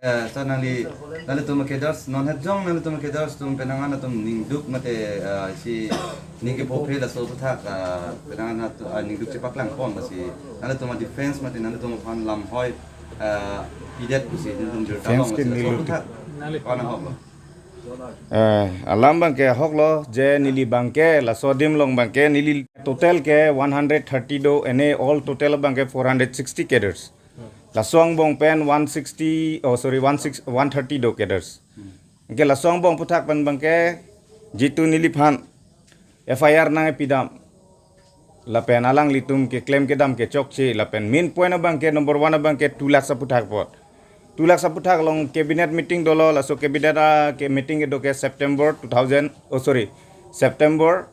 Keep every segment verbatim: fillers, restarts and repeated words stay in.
Eh, sir, nangli, nanglitum a-cadres, non het jong nanglitum a-cadres atum penang an atum ningduk mate, eh, si ningke pophe laso aputhak, eh, penang an atum, eh, ningduk chepaklang pon lasi nanglitum a-defense mate nanglitum aphan lamhoi, eh, pidet pusi nanglitum birta Defense long ke lasi laso ningduk. Aputhak. Nangli. Kona hok lo. Eh, alam abangke ahok lo, je neli abangke, laso adim along abangke, neli total ke one hundred thirty do, ene all total abangke four hundred sixty cadres. Laso angbong pen one sixty, oh sorry, one six, one thirty do cadres. Anke laso angbong aputhak pen abangke, jitu neliphan F I R nangpidam. Lapen alanglitum keklem kedam kechokche, lapen main point abangke number one abangke two lakhs aputhak apot. Two lakhs aputhak along cabinet meeting dolo, laso cabinet a ke meeting kedo ke September two thousand, oh sorry, September,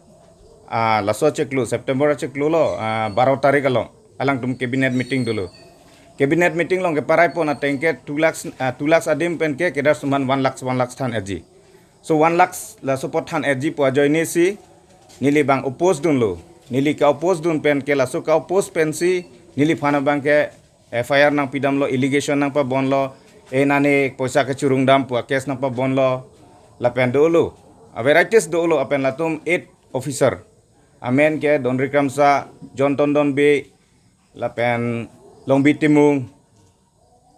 ah, laso chiklo, September chiklo lo, ah, baro tarik along, alangtum cabinet meeting dolo. Cabinet meeting along keparai pon ateng ke two lakhs, ah, two lakhs adim pen ke cadres atum aphan one lakhs, one lakhs than-etji. So one lakhs laso apot than-etji pu ajoine si neli abang oppose dunlo. Neli ka-oppose dun pen ke laso ka-oppose pensi neliphan abangke F I R nangpidamlo, allegation nangpabonlo, e nane poisa kechurung dam pu a-case nangpabonlo, lapen dolo. A-varieties dolo, lapen latum eight officer. Amen ke Donri Kramsa, John Tondon Bey, lapen Longbi Timung,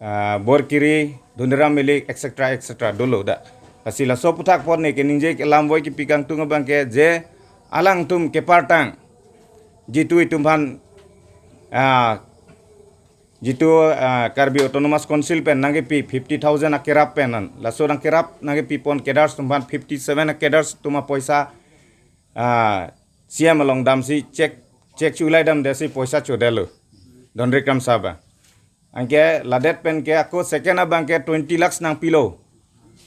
ah, Borkiri, Dhoniram Milik, et cetera, et cetera dolo da. Lasi laso aputhak apot ne keningje ke lamvoi kepi kangtung abangke je alangtum kepartang jitu itum aphan, ah, jitu, ah, Karbi Autonomous Council pen nangkepi fifty thousand akerap pen an. Laso nangkerap nangkepi pon cadres atum aphan fifty seven a-cadres atum apoisa, ah, C M along damsi check, check chulai damdesi poisa chodetlo. Donri Kramsa abang. Anke ladet pen ke ako second abangke twenty lakhs nangpilo.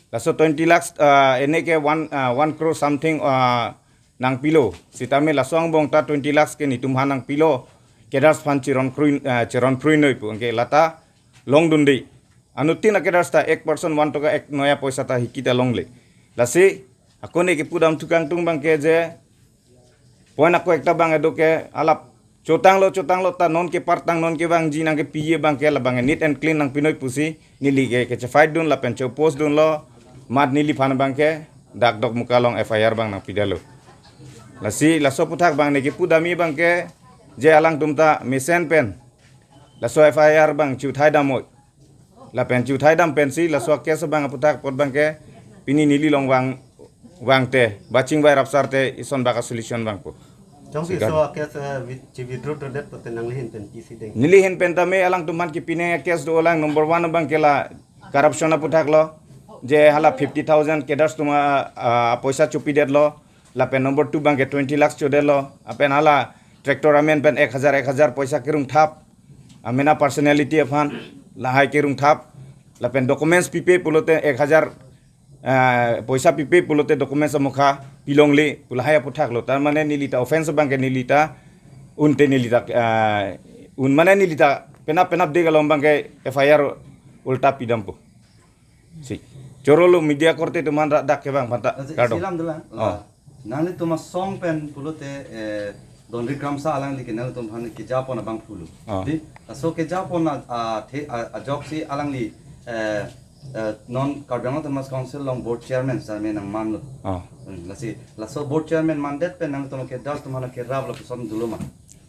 Laso twenty lakhs, ah, ene ke one, ah, one crore something, ah, nangpilo. Sitame laso angbong ta twenty lakhs ke netum aphan nangpilo. Cadres aphan chiron krui, ah, chiron krui noi pu. Anke lata longdunde. Anuttin a-cadres ta ek person one toka ek noya poisa ta hiki ta longle. Lasi, ako ne kepudamthu kangtung abangke je, point ako ekta abang kedo ke, alap chotanglo, chotanglo ta non kepartang non kevangji nangkepi abangke labang neat and clean nangpi noi pusi, neli ke, ke che-fight dun lapen che-oppose dunlo, mat neliphan abangke, dak Dokmoka along F I R abang nangpidetlo. Lasi, laso aputhak abang ne kepudamji abangke, je alangtum ta mesen pen, laso F I R abang chiuthai damnoi. Lapen chiuthai dam pensi, laso a-case abang aputhak apot abangke, pini neli along vang, vangte, ba chingvai rapsar te, ison bak a-solution vangpo. Jongsi Sikan. So a-case, eh, with-, chi-withdraw to that, pote nangli ahin pen pi si deng. Neli ahin pen tame alangtum aphan kepinang a-case dolang, number one abangke la corruption aputhak lo, je hala fifty thousand cadres atum a, a, poisa chopidetlo, lapen number two abangke twenty lakhs chodetlo, lapen hala tractor amen pen ek hajar, ek hajar poisa kerung thap, amena personality aphan, lahai kerung thap, lapen documents pipe pulote ek hajar, eh, poisa pipe pulote documents amokha pilongle, pu lahai aputhak lo. Tar mane neli ta offense abangke neli ta, unte neli ta, eh, un mane neli ta penap penap de kalom abangke F I R ulta pidampo. Si. Chorolo media korte atum aphan ra dak kevang aphan ta. Lasi kardom. Silam dolang. Oh. La, nanglitum asong pen pulote, eh, Donri Kramsa alangli ke nanglitum aphan kejapon abang pulo. Oh. Di, laso kejapon a, a, the, a, ajoksi alangli, eh, eh, non Karbi Anglong Autonomous Council along board chairman sitame nangmanlo. Oh. Hmm, lasi, laso board chairman mandet pen nanglitum ke das atum aphan kerap lapuson dolo ma.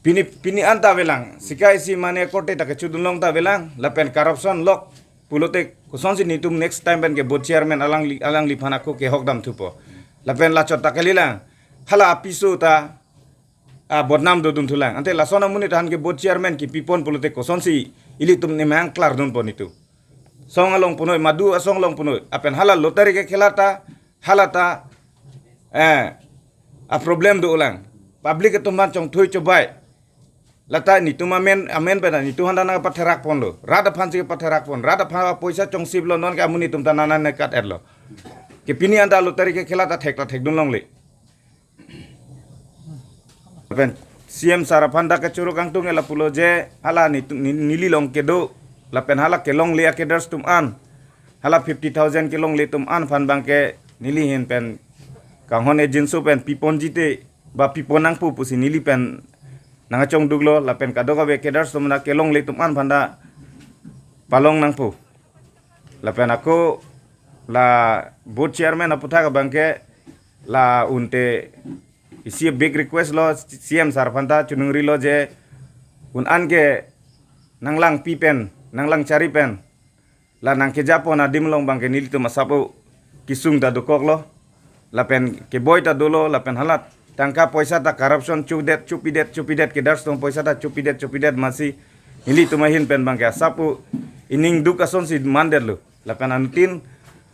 Pini, pini anta avelang. Sikai si mane korte ta kechudunlong ta avelang. Lapen corruption lok pulote kosonsi netum next time pen ke board chairman alangli, alangliphan ako kehok damthupo. Lapen lachot ta kalilang. Hala apiso ta, ah, bodnam dodunthulang. Ante lason amonit aphan ke board chairman kepipon pulote kosonsi ilitum nemang klardunpo netum. Song along punoi, madu asong along punoi. Lapen hala lottery kekhela ta, hala ta, eh, a-problem dolang. Public atum aphan chongthui chobai. Lata netum amen, amen pen netum aphan nangpatherak ponlo. Rat aphansi patherak pon. Rat aphan poisa chongsiplo, non ke amonit atum ta nana nekat etlo. Ke pini anta lottery kekhela ta thek ta thekdunlongle. Pen C M sir aphan dak kechoro kangtung ke lapulo je hala netum, ne-, neli along kedo. Lapen hala kelongle a-cadres atum an. Hala fifty thousand kelongle atum an aphan abangke neli ahin pen kanghon agency pen piponji te ba pipon nangpo pusi neli pen nangchongduklo, lapen kadokave cadres atum ta kelongle atum an aphan ta palong nangpo. Lapen ako la board chairman aputhak abangke la unte isi big request lo C M sir aphanta choningri lo je un-an ke nanglangpi pen, nanglang chari pen, la nangkejapon adim along abangke nelitum asap-o kesung ta dokoklo. Lapen keboi ta dolo, lapen halat tangka poisa ta corruption chodet, chopidet, chopidet, kedars atum poisa ta chopidet, chopidet masi nelitum ahin pen abangke asap-o ining duk asonsi mandetlo. Lapen anuttin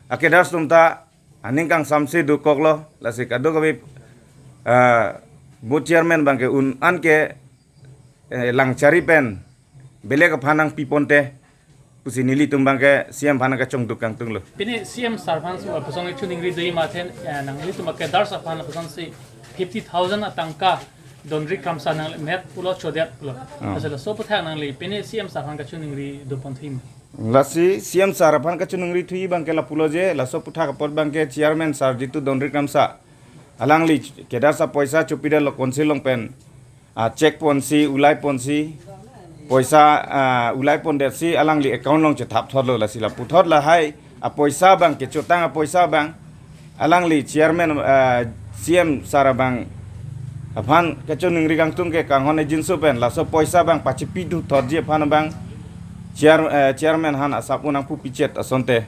akedars atum ta aning kangsamse dokoklo, lasi kadokave, ah, board chairman abangke un-an ke, eh, lang chari pen belek aphan nangpiponte pusi nelitum abangke C M aphan kachongduk kangtunglo. Pini C M sir aphan su apusong choningri do-i ma athe, eh, nanglitum akedars aphan apusongsi fifty thousand atangka Dondri Kramsa nanglemet pulo, chodet pulo. Ah. Asal laso aputhak nangli pini C M sir aphan kachoningri doponthu ma? Lasi C M sir aphan kachoningri thuji abangke lapulo je, laso aputhak apot abangke chairman sir jitu Dondri Kramsa, alangli kedars apoisa chopidetlo council along pen, ah, check ponsi, ulai ponsi, poisa, ah, ulai pondetsi alangli account along chethap thotlo. Lasi laputhot lahai apoisa abang, kechotang apoisa abang alangli chairman, ah, C M sir abang aphan kachoningri kangtung ke kanghon ejinso pen laso poisa abang pachipi do thotji aphan abang chair, eh, chairman aphan asap-o nangpupichet asonte.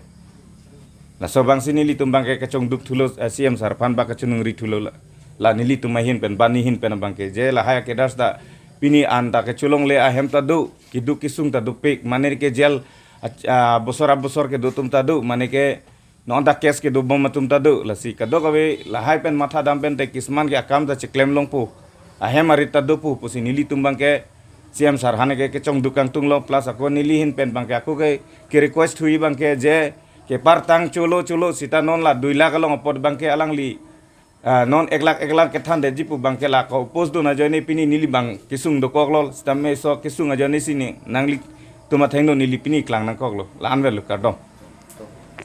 Laso abangsi nelitum abangke kachongduk thulo, eh, C M sir aphan abang kachoningri thulo la. La nelitum ahin pen, bani ahin pen abangke je lahai akedars ta pini an ta kecholongle ahem ta do, keduk kesung ta dopik, mane ke jail, ah, ah, bosor abosor kedo atum ta do, mane ke non ta case kedobom atum ta do, lasi kadokave lahai pen matha dam pen te kisman ke akam ta chiklem longpo, ahem arit ta dopo pusi nelitum abangke C M sir aphan ke kachongduk kangtunglo, plus ako neli ahin pen abangke ako ke, ke request thuji abangke je kepartang cholo cholo sita non la dui lakh along apot abangke alangli, ah, non ek lakh ek lakh kethandetji pu abangke la ko post dun ajoine pini neli abang kesung dokoklo, sitame laso kesung ajoine si ne nanglitum athengno neli pini klang nangkoklo, la-an avelo, kardom.